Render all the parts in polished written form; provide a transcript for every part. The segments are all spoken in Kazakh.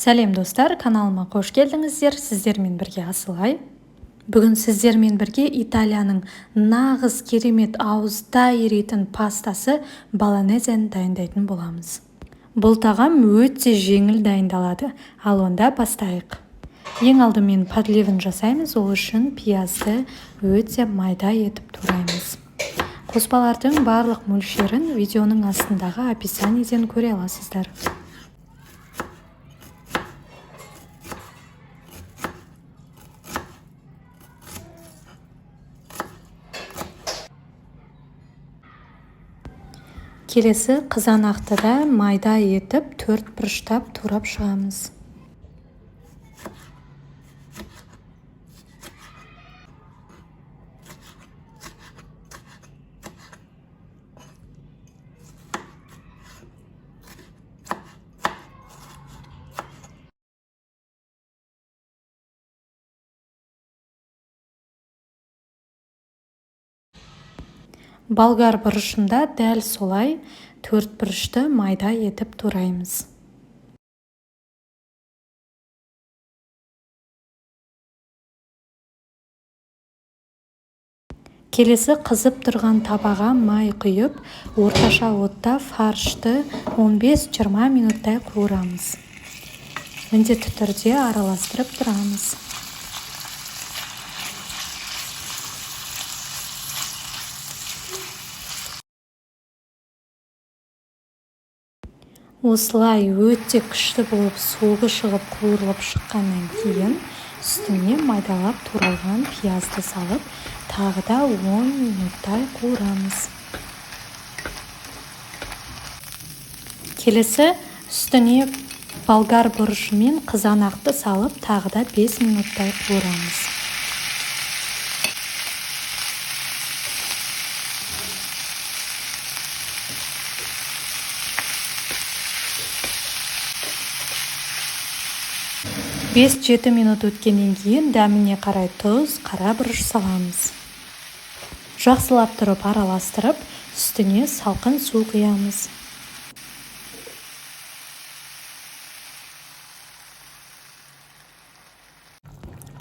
Сәлем, достар! Каналыма қош келдіңіздер! Сіздермен бірге Асылай. Бүгін сіздермен бірге Италияның нағыз керемет, ауызда еритін пастасы болонезені дайындайтын боламыз. Бұл тағам өте жеңіл дайындалады. Ал онда бастайық. Ең алдымен подливін жасаймыз. Ол үшін пиязды өте майда етіп тураймыз. Қоспалардың барлық мөлшерін видеоның астындағы описаниеден көре аласыздар. Келесі қызанақты да майда етіп төрт бұрыштап турап шығамыз. Болгар бұрышында дәл солай төрт бұрышты майда етіп тураймыз. Келесі қызып тұрған табаға май құйып, орташа отта фаршты 15-20 минуттай қуырамыз. Міндетті түрде араластырып тұрамыз. Осылай өте күшті болып соғы шығып, қуырылып шыққаннан кейін үстіне майдалап туралған пиязды салып, тағы да 10 минуттай қуырамыз. Келесі үстіне болгар бұрышы мен қызанақты салып, тағы да 5 минуттай қуырамыз. 5-7 минут өткеннен кейін дәміне қарай тұз, қара бұрыш саламыз. Жақсылап тұрып араластырып, үстіне салқын су құямыз.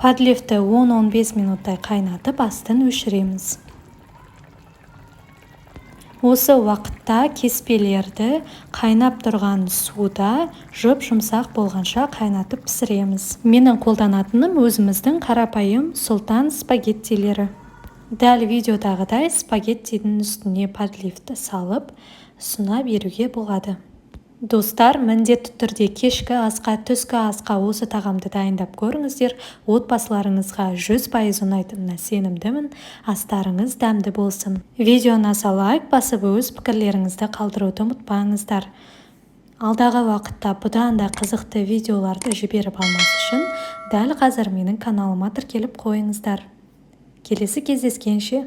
Подливті 10-15 минуттай қайнатып, астын өшіреміз. Осы уақытта кеспелерді қайнап тұрған суда жұп-жұмсақ болғанша қайнатып пісіреміз. Менің қолданатыным өзіміздің қарапайым сұлтан спагеттилері. Дәл видеодағыдай спагеттидің үстіне подливті салып, ұсына беруге болады. Достар, міндетті түрде кешкі асқа, түскі асқа осы тағамды дайындап көріңіздер. Отбасыларыңызға 100% ұнайтынына сенімдімін. Астарыңыз дәмді болсын. Видеоны аса лайк басып, өз пікірлеріңізді қалдыруды ұмытпаңыздар. Алдағы уақытта бұдан да қызықты видеоларды жіберіп алмас үшін дәл қазір менің каналыма тіркеліп қойыңыздар. Келесі кездескенше!